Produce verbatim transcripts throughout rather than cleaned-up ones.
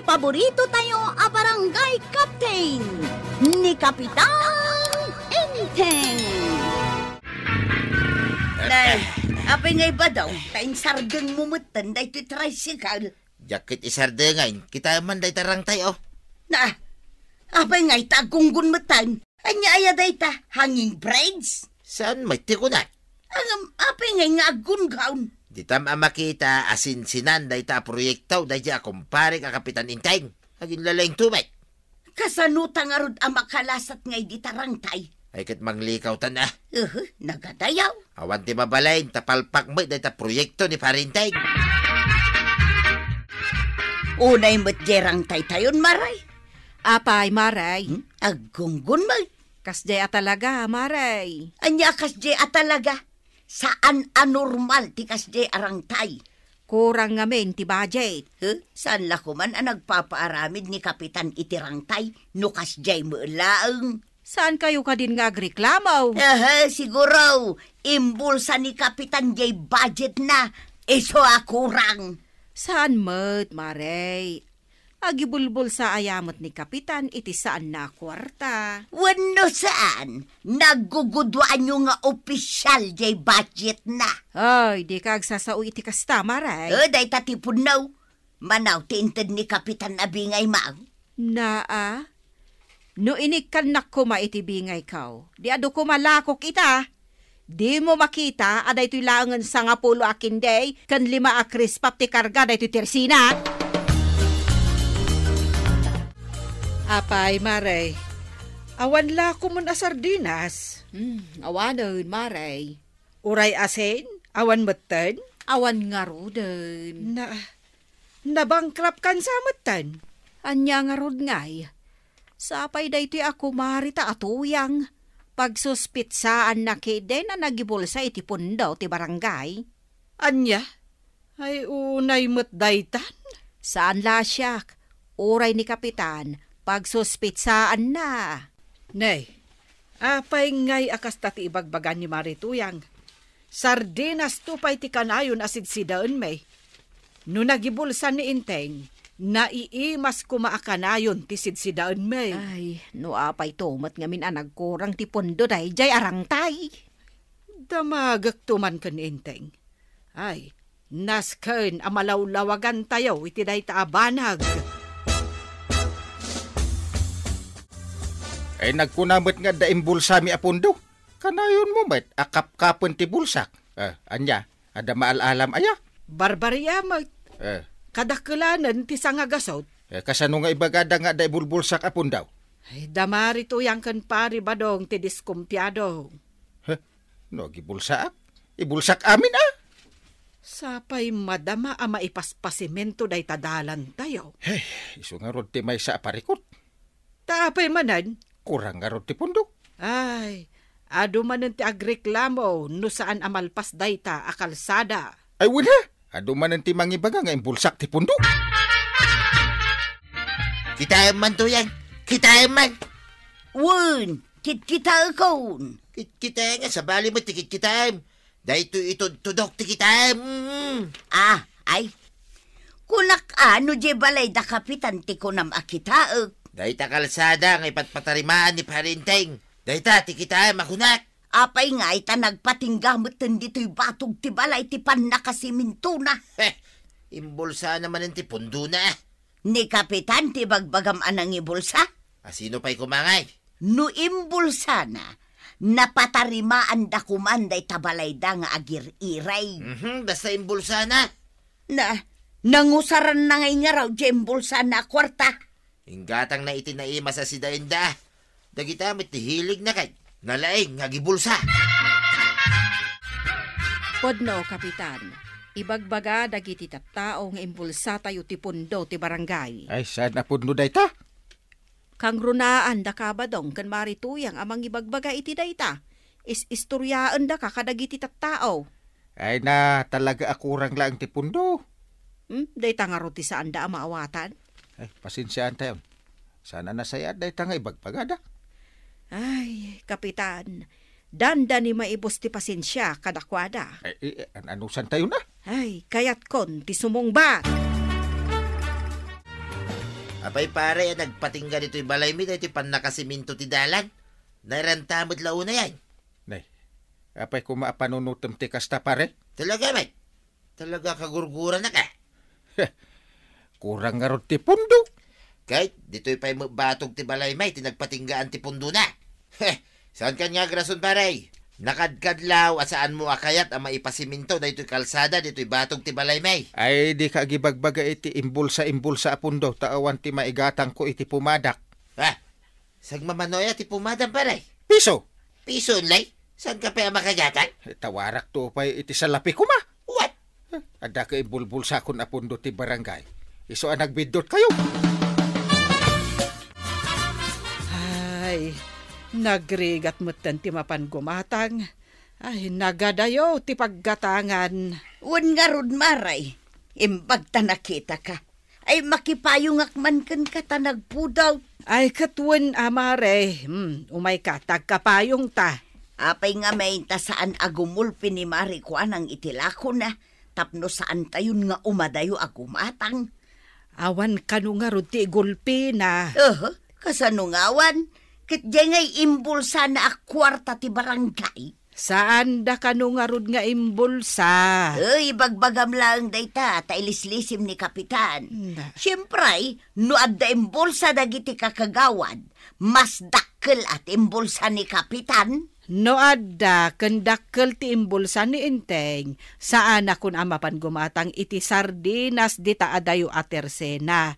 Paborito tayo a barangay captain, ni Kapitan Enteng. Nay, apay ngay ba daw? Ta insardeng mo metten daytoy tricycle. Diak ket isardengen, kita man dayta rangtay, oh. Na, apay ngay ta agunggon metten? Ania aya dayta? Hanging bridge? Saan met ti kunak? Ngem, apay ngay nga aggungaon? Ditam a makita a sinsinan dayta a proyekto daydi a kumparek a Kapitan Enteng. Aginlaleng to met. Kasano ta ngarud a makalasat ngay dita rangtay? Ay ket manglikaw ta na. Uhu, nagadayaw. Awan ti mabalin, ta palpak met dayta proyekto ni Pare Enteng. Unay met di rangtay tayon, Maray. Apay, Maray? Hmm? Aggungon met. Kasdiay a talaga, Maray. Ania kasdiay a talaga? Saan a normal ti kasdiay a rangtay. Kurang ngamin ti budget. Huh? Saan la koman a nagpapaaramid ni Kapitan iti rangtay no kasdiay met laeng? Saan kayo kadin nga agreklamo? Aha, siguro, imbulsa ni Kapitan jay budget na. Isu a kurang. Saan met, Maray? Agibulbulsa aya met ni Kapitan iti saanna a kuarta. Wenno saan, nagguguduaanyo nga opisial jay budget na. Ay, dika agsasao iti kasta, Maray. Eh, dayta ti punno. Manaw ti inted ni Kapitan a bingay, Mang. Naa, no inikkannak koma iti bingayko, di adu koma lakok ita. Dimo makita a daytoy laengen sangapulo a kinday ken lima a krispap ti karga daytoy tersina? Apay, Maray, awan la koman a sardinas? Hmm, awanen, Maray. Uray asin, awan metten? Awan ngaruden. Na, nabankrupt kan sa metten? Ania ngarud ngay? Sapay daytoy a kumarita a Tuyang. Pagsuspitsaanna ketdin a nagibulsa iti pundo ti barangay. Ania? Ay, unay met daytan? Saan la siak. Uray ni Kapitan, pagsuspitsaanna. Nay, apay ngay a kasta ti ibagbaga ni Mari Tuyang? Sardinas to pay ti kanayon a sidsidaenmi. No nagibulsa ni Enteng, naiimas koma a kanayon ti sidsidaenmi. Ay, no apay to met ngamin a nagkurang ti pundo dayjay a rangtay. Damagek to man ken ni Enteng. Ay, nasken a malawlawagantayo iti dayta a banag. Ay, nagkuna met nga adda imbulsami a pundo. Kanayonmo met a kapkapen ti bulsak. Eh, ania? Adda maal-alam aya? Barbaria met. Eh. Kadakkelanen ti sangagasut. Eh, kasano nga ibagada nga adda ibulbulsak a pundo? Ay, da Mari Tuyang ken Pari Badong ti diskumpiado. Heh? No agibulsaak, ibulsak amin, a. Sapay madama a maipaspasimento dayta dalantayo. Hey, isu ngarud ti maysa a parikut. Ta apay manen? Kurang ngarud ti pundo. Ay, adu manen ti agreklamo no saan a malpas dayta a kalsada. Ay, wen, ha? Adu manen ti mangibaga nga imbulsak ti pundo. Kitaem man, Tuyang. Kitaem man. Wen, kitkitaekon. Kitkitaem nga, sabali met ti kitkitaem. Daytoy itudtudok ti kitaem. Mm. Ah, ay. Kunak a, no diay balay da Kapitan ti kunam a kitaek. Dayta kalsada nga ipatpatarimaan ni Pari Enteng. Dayta ti kitaem a kunak. Apay ngay ta nagpatingga metten ditoy batog ti balay ti pannakasimintona? Heh, imbulsana manen ti pundona. Ni Kapitan ti ibagbagam a nangibulsa? A, sino pay koma ngay? No imbulsana, napatarimaanda koman dayta balayda nga agir-iray. Mhm, basta imbulsana. Na, nangusaranna ngay ngarud diay imbulsana a kuarta. Inggatangna iti naimas a sidaenda. Dagita met ti hiligna ket nalaing nga agibulsa. Pudno, Kapitan. Ibagbaga dagiti tattao nga imbulsatayo ti pundo ti barangay. Ay, saan a pudno dayta? Kangrunaanda ka, Badong, ken Mari Tuyang a mangibagbaga iti dayta. Is-istoriaendaka kadagiti tattao. Ay na, talaga a kurang laeng ti pundo. Hmm, dayta ngarud ti saanda a maawatan? Ay, pasensiaentayon. Saan a nasayaat dayta nga ibagbagada. Ay, Kapitan, dandani maibus ti pasensia kadakuada. Ay, eh, eh, an-, anusantayon a? Ay, kayatkon ti sumungbat. Apay, pare, a nagpatingga ditoy balaymi daytoy pannakasiminto ti dalan? Nairanta met la unay, ay? Nay, apay koma a panunotem ti kasta, pare? Talaga met? Talaga kagurgurannak, a? Kurang ngarud ti pundo. Ket ditoy pay met batog ti balaymi ti nagpatinggaan ti pundona. Saankan nga agrason, pare? Nakadkadlaw a saanmo a kayat a maipasiminto daytoy kalsada ditoy batog ti balaymi. Ay, dika agibagbaga iti imbulsa-imbulsa a pundo ta awan ti maigatangko iti pumadak. Ha? Sagmamano aya ti pumadam, pare? Piso. Piso unlay? Saanka pay a makagatang? Tawarakto pay iti salapi koma. What? Adda ka imbulbulsakon a pundo ti barangay. Isu a nagbiddutkayo. Ay, nagrigat metten ti mapan gumatang. Ay, nagadayo ti paggatangan. Wen ngarud, Mare, imbag ta nakitaka. Ay, makipayongak man kenka ta nagpudaw. Ay, ket wen a, Mare. Hmm, umayka, ta agkapayongta. Apay ngamin ta saan a gumulpi ni Mare Kuanang iti lakona tapno saantayon nga umadayo a gumatang? Awan kano ngarud ti igulpina. Aha, kasano nga awan? Ket diay ngay imbulsana a kuarta ti barangay. Saanda kano ngarud nga imbulsa? Ay, ibagbagam laeng dayta, ta ilislisim ni Kapitan. Na. Siempre, no adda imbulsa dagiti kakagawad, mas dakkel a ti imbulsa ni Kapitan. No adda ken dakkel ti imbulsa ni Enteng, saanakon a mapan gumatang iti sardinas dita adayo a tersena.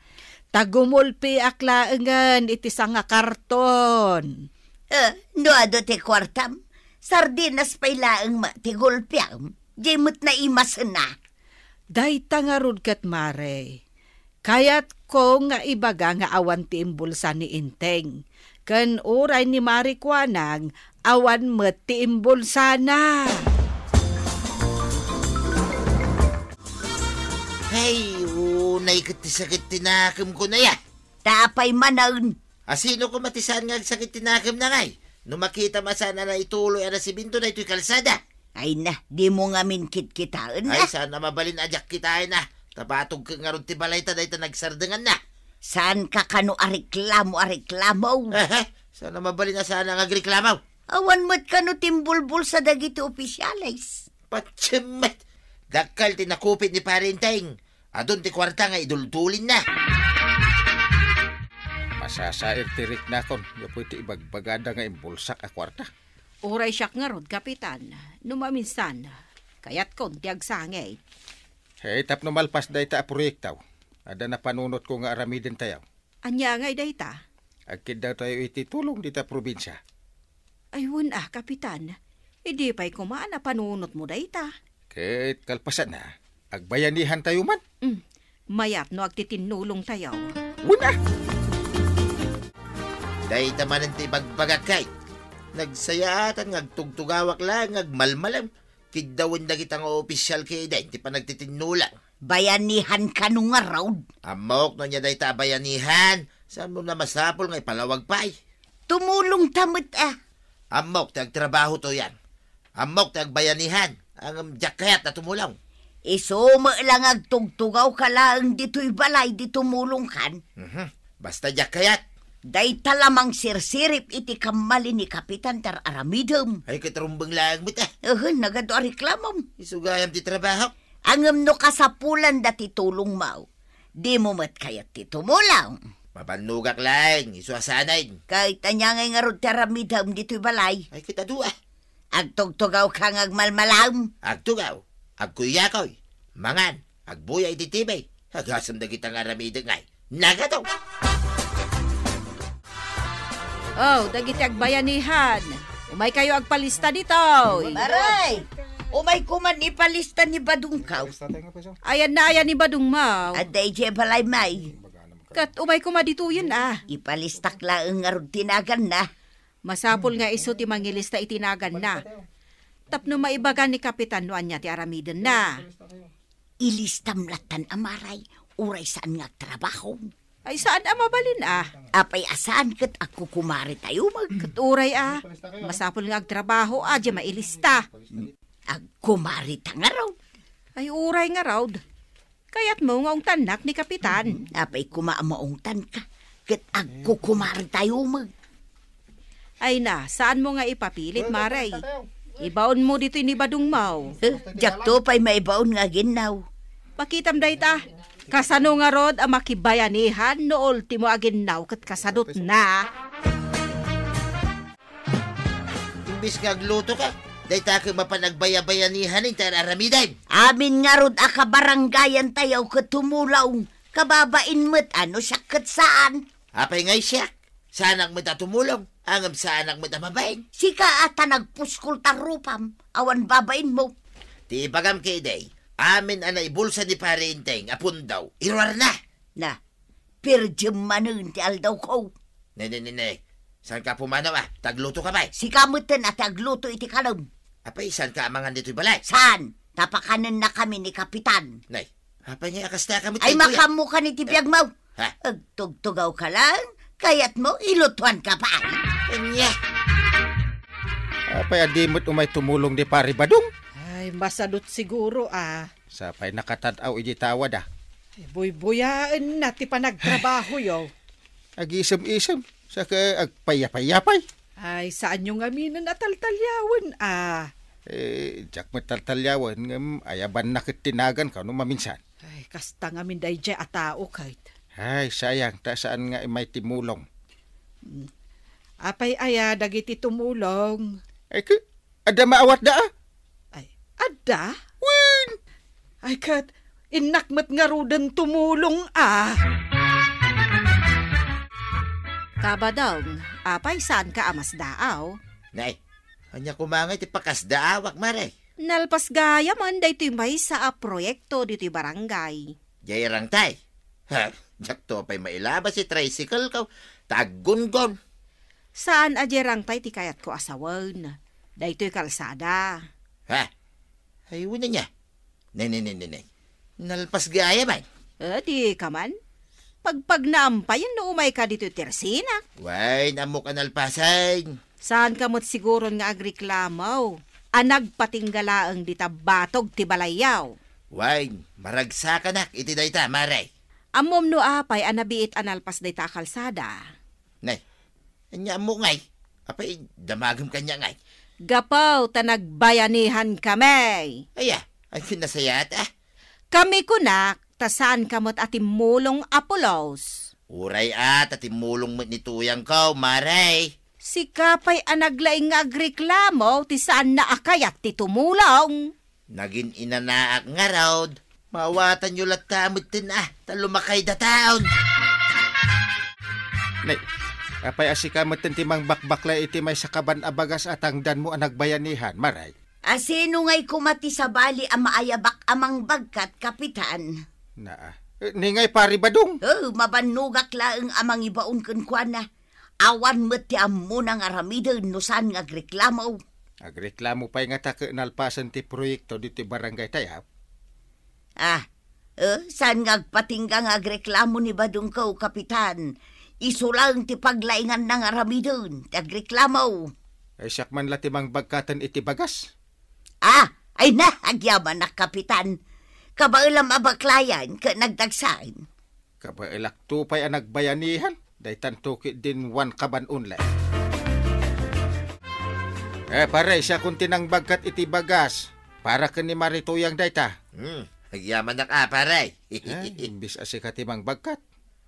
Ta gumulpiak laengen iti sangakarton. Eh, no adu ti kuartam, sardinas pay laeng met ti gulpiam, di met naimasena. Dayta ngarud ket, Mare, kayatko nga ibaga nga awan ti imbulsa ni Enteng, ken uray ni Mare Kuanang, awan met ti imbulsana. Ay, unay ket ti sakit ti nakemko, Nay, a. Ta apay manen? A, sino koma ti saan nga agsakit ti nakemna, ngay? No makitam a saan a naituloy a nasiminto daytoy kalsada. Ay na, dimo ngamin kitkitaen, ay, a? Saan a mabalin a diak kitaen, a. Ta batog ket ngarud ti balayta dayta nagsardenganna. Saanka kano a reklamo a reklamo? Aha, saan a mabalin a saan nga agreklamo? Awan met kano ti imbulbulsa dagiti opisyales? Patsemmet! Dakkel ti nakupit ni Pare Enteng. Adun ti kuarta nga iduldulinna. Masasair ti riknakon, gapu iti ibagbagada nga imbulsak a kuarta. Uray siak ngarud, Kapitan, no maminsan, kayatkon ti agsangit. Hey, tapno malpas dayta a proyekto, adda napanunotko nga aramidentayo. Ania ngay dayta? Agkiddawtayo iti tulong dita probinsia. Ay, wen a, Kapitan. Idi pay koma a napanunotmo dayta. Ket kalpasanna, agbayanihantayo man. Mm, mayat no agtitinnulongtayo. Wen a! Dayta manen ti ibagbagak, kay. Nagsayaatan nga agtugtugawak laeng nga agmalmalem. Kiddawen dagita nga opisyal ket dayta ti panagtitinnulong. Bayanihan kano ngarud? Ammok no ania dayta a bayanihan. Saanmo a masapul nga ipalawag pay? Tumulongta met a. Ammok ti agtrabahoto, yan. Ammok ti agbayanihan. Ngem diak kayat a tumulong. Isu met la nga agtugtugawka laeng ditoy balay idi tumulongkan. Mhm. Basta diak kayat. Dayta la mangsirsirip iti kammali ni Kapitan ti ar-aramidem. Ay, ket rumbeng laeng met a. Ehen, nagadu a reklamom. Isu gayam ti trabahok. Ngem no kasapulanda ti tulongmo, dimo met kayat ti tumulong? Mabannogak laeng, isu a saanen. Ket ania ngay ngarud ti aramidem ditoy balay? Ay, ket adu a. Agtugtugawka nga agmalmalem? Agtugaw, agkuyakoy, mangan, agbuya iti T V. Agasem dagita nga aramidek ngay. Nagadu! Oh, dagiti agbayanihan, umaykayo agpalista ditoy. Maray! Umay koman ipalista ni Badongkaw. Ayanna aya ni Badongmaw? Adda idiay balay, may. Ket umay koma ditoyen a. Ipalistak laeng ngarud ti naganna. Masapul nga isu ti mangilista iti naganna. Tapno maibaga ni Kapitan no ania ti aramidenna. Ilistam lattan a, Maray, uray saan nga agtrabaho. Ay, saan a mabalin a. Apay a saan ket agkukumaritayo met. Ket uray a, masapul nga agtrabaho a, di mailista. Agkumarita ngarud. Ay, uray ngarud. Kayatmo nga ungtannak ni Kapitan? Mhm. Apay koma a maungtanka? Ket agkukumartayo met. Ay na, saanmo nga ipapilit, Mare. Ibaonmo ditoy ni Badongmo. Eh, diakto pay maibaon nga aginnaw. Pakitam dayta. Kasano ngarud a makibayanihan no ultimo aginnaw ket kasadutna? Imbes nga aglutoka, dayta ket mapan agbayabayanihan ti ar-aramiden. Amin ngarud a kabarangayantayo ket tumulong, kababain met a no siak ket saan. Apay ngay siak? Saanak met a tumulong, ngem saanak met a mabain. Sika a ta nagpuskol ta rupam, awan babainmo. Ti ibagam ketdi, amin a naibulsa ni Pare Enteng a pundo, iruarna. Na, per diem manen ti aldawko. Ne, ne, ne, ne. Saanka a pumanaw a, ta aglutoka pay. Sika metten a ti agluto iti kalem. Apay, saanka a mangan ditoy balay? Saan? Ta pakanennakami ni Kapitan. Nay, apay nga a kasta ka met daytoy, a? Ay, makammokan iti biagmo. Ha? Agtugtugawka laeng, kayatmo, ilutoanka pay. Ania? Apay a di met umay tumulong ni Pare Badong? Ay, masadut siguro, a. Sa pay nakatad-aw iti tawad, a. Ay, buybuyaenna ti panagtrabahoyo. Agisem-isem, saka agpayapayapay. Ay, saanyo ngaminen a taltaliawen, a. Eh, diak met taltaliawen, ngem ayabanna ket ti naganko no maminsan. Ay, kasta ngamin daydiay a tao, ket. Ay, sayang, ta saan nga imay ti mulong. Hmm. Apay aya dagiti tumulong? Ay, ke-, adda maawatda, a? Ay, adda? Wen! Ay, ket, innak met ngaruden tumulong, a. Kabadong, apay saanka a masdaaw? Nay, ania koma ngay ti pakasdaawak, Mare? Nalpas gayamen daytoy maysa a proyekto ditoy barangay. Diay rangtay? Ha, diakto pay mailabas ti tricycle ko, ta aggungon. Saan a diay rangtay ti kayatko a sawen. Daytoy kalsada. Ha? Ay, wen ania? Ne, ne, ne, ne, ne. Nalpas gayamen. Eh, di ka man. Pagpagnaam payen no umayka ditoy tersinak. Wen, ammok a nalpasen. Saanka met siguron nga agreklamo a nagpatingga laeng dita batog ti balayyo? Wen, maragsakanak iti dayta, Mare. Ammom no apay a nabiit a nalpas dayta a kalsada? Nay, ania ammok ngay? Apay, damagem kaniak ngay? Gapu ta nagbayanihankami. Aya, ay, nasayaat, a. Kami kunak, ta saanka met a timmulong a pulos. Uray a, ta timmulong met ni tuyangko, Mare. Sika pay a naglaing nga agreklamo ti saanna a kayat ti tumulong. Nagin-inanaak ngarud, maawatanyo latta metten a, ta lumakayda taon. Nay, apay a sika metten ti mangbakbaklay iti maysa kaban a bagas a tangdanmo a nagbayanihan, Mare? A sino ngay koma ti sabali a maayabak a mangbagkat, Kapitan? Naa. Eh, ni ngay Pare Badong? Oh, mabannogak laeng a mangibaon kenkuana. Awan met ti ammona nga aramiden no saan nga agreklamo. Agreklamo pay ngata ket nalpasen ti proyekto ditoy barangay tayo? Ah, eh, saan nga agpatingga nga agreklamo ni Badongko, Kapitan? Isu laeng ti paglainganna nga aramiden ti agreklamo. Ay, siak man la ti mangbagkaten iti bagas. Ah, ay na, agyamanak, Kapitan. Kabaelam a baklayan ket nagdagsan. Kabaelakto pay a nagbayanihan, daytanto ketdin one kaban only. Eh, pare, siakon ti nangbagkat iti bagas. Para ken ni Mare Tuyang dayta. Hmm, agyamanak a, pare. Eh, imbis a sika ti mangbagkat.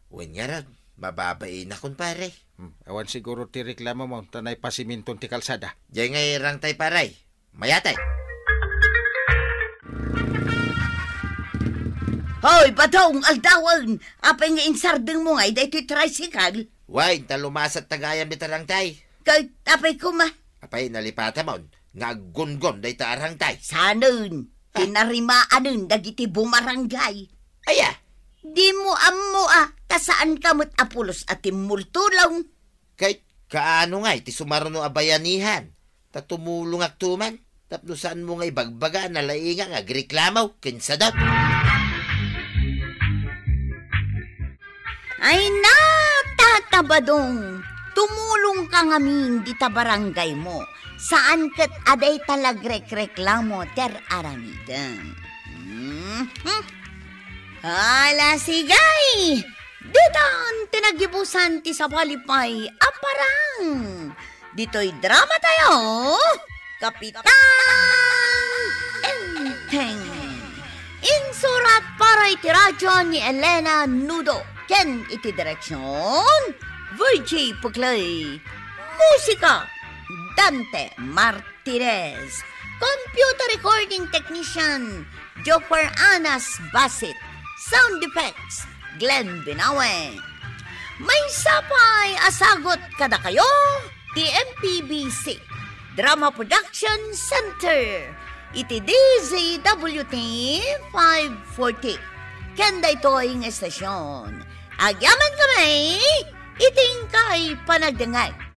Wen ngarud, mababainakon, pare. Hmm, awan siguro ti reklamom, ta naipasiminton ti kalsada. Diay ngay rangtay, pare. Mayatay. Hoy, Badong, aldawen! Apay nga insardengmo ngay daytoy tricycle? Wen, ta lumasat ta gayam dita rangtay. Ket apay koma? Apay, nalipatamon nga aggungon dayta a rangtay. Sanen, ah, tinarimaanen dagiti bumarangay. Aya? Dimo ammo a, ta saanka met a pulos a timmultulong. Ket kaano ngay ti sumaruno a bayanihan? Ta tumulongakto man, tapno saanmo nga ibagbaga a nalaingak nga agreklamo ken sadut. Ay na, Tata Badong, tumulongka ngamin dita barangaymo. Saan ket a dayta la agrekreklamo ti ar-aramidem. Mhm. Ala, sige! Ditan ti naggibusan ti sabali pay a parang. Ditoy drama tayo, Kapitan Enteng. Insurat para iti radyo ni Elena Nudo ken iti direksyon, Virgie Puclay. Musika, Dante Martinez. Computer recording technician, Joffer Anas Basit. Sound effects, Glenn Binawe. Maysa pay a sagut kadakayo ti M P B C Drama Production Center iti D Z W T five forty. Ken daytoy nga estasyon, agyaman kami iti inkay panagdengngeg.